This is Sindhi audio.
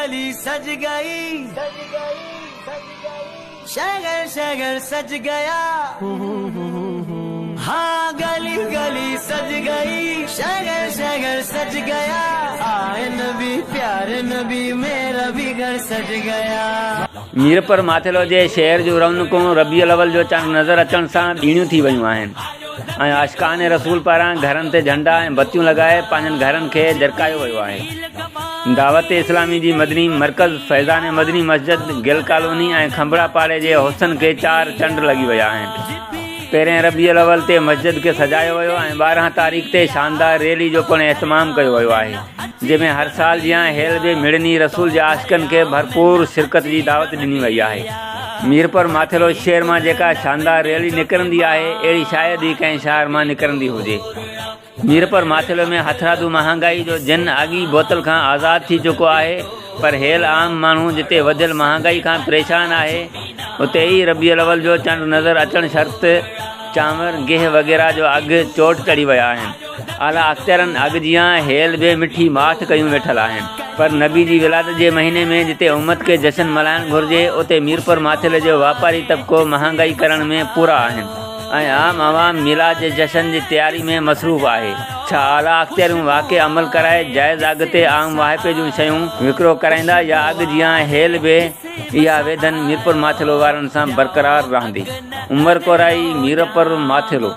गली सज गई, शहर शहर सज गया। हाँ गली गली सज गई, शहर शहर सज गया। आए नबी प्यारे नबी मेरा भी घर सज गया। मीरपुर माथेलो جي شهر جون رونقون ربيع الاول جو چنڊ نظر اچڻ سان ٻيڻيون ٿي ويون آهن ۽ عاشقان رسول پاران گهرن تي جهنڊا ۽ بتيون لڳائي پنهنجن گهرن کي جرڪايو ويو آهي. دعوت اسلامي جي مدني مرڪز فيضان مدني مسجد گل ڪالوني ۽ کنڀڙا پاڙي جي حسن کي چار چنڊ لڳي ويا آهن. پهرين ربيع الاول تي مسجد کي سجايو ويو ۽ 12 تاريخ تي شاندار ريلي جو پڻ اهتمام ڪيو ويو آهي جنهن ۾ هر سال جيان هيل به مڙني رسول جي عاشقن کي ڀرپور شرڪت جي دعوت ڏني وئي آهي. ميرپور ماٿيلو شهر مان جيڪا شاندار ريلي نڪرندي آهي اهڙي شايد ئي ڪنهن شهر مان نڪرندي هجي. ميرپور ماٿيلو ۾ هٿرادو مهانگائي جو جن اڳ ئي بوتل کان آزاد ٿي چڪو آهي پر هيل عام ماڻهو جتي وڌيل مهانگائي کان پريشان آهي اتي ئي ربيع الاول جو چنڊ نظر اچڻ شرط چانور، گيهه وغيره جو اگهه چوٽ چڙهي ويا آهن. اعليٰ اختيارن اڳ جيان هيل به مٺي ماٺ ڪيون ويٺل آهن. پر نبي جي ولادت جي مهيني ۾ جتي امت کي جشن ملهائڻ گهرجي اتي ميرپور ماٿيلي جو واپاري طبقو مهانگائي ڪرڻ ۾ پورا آهن. ۽ عام عوام ميلاد جي جشن جي تياري ۾ مصروف آهي. ڇا اعليٰ اختياريون واقعي عمل ڪرائي جائز اگهه تي عام واهپي جون شيون وڪرو ڪرائيندا يا اڳ جيان هيل به اها ويڌن ميرپور ماٿيلو وارن سان برقرار رهندي. عمر ڪورائي، ميرپور ماٿيلو.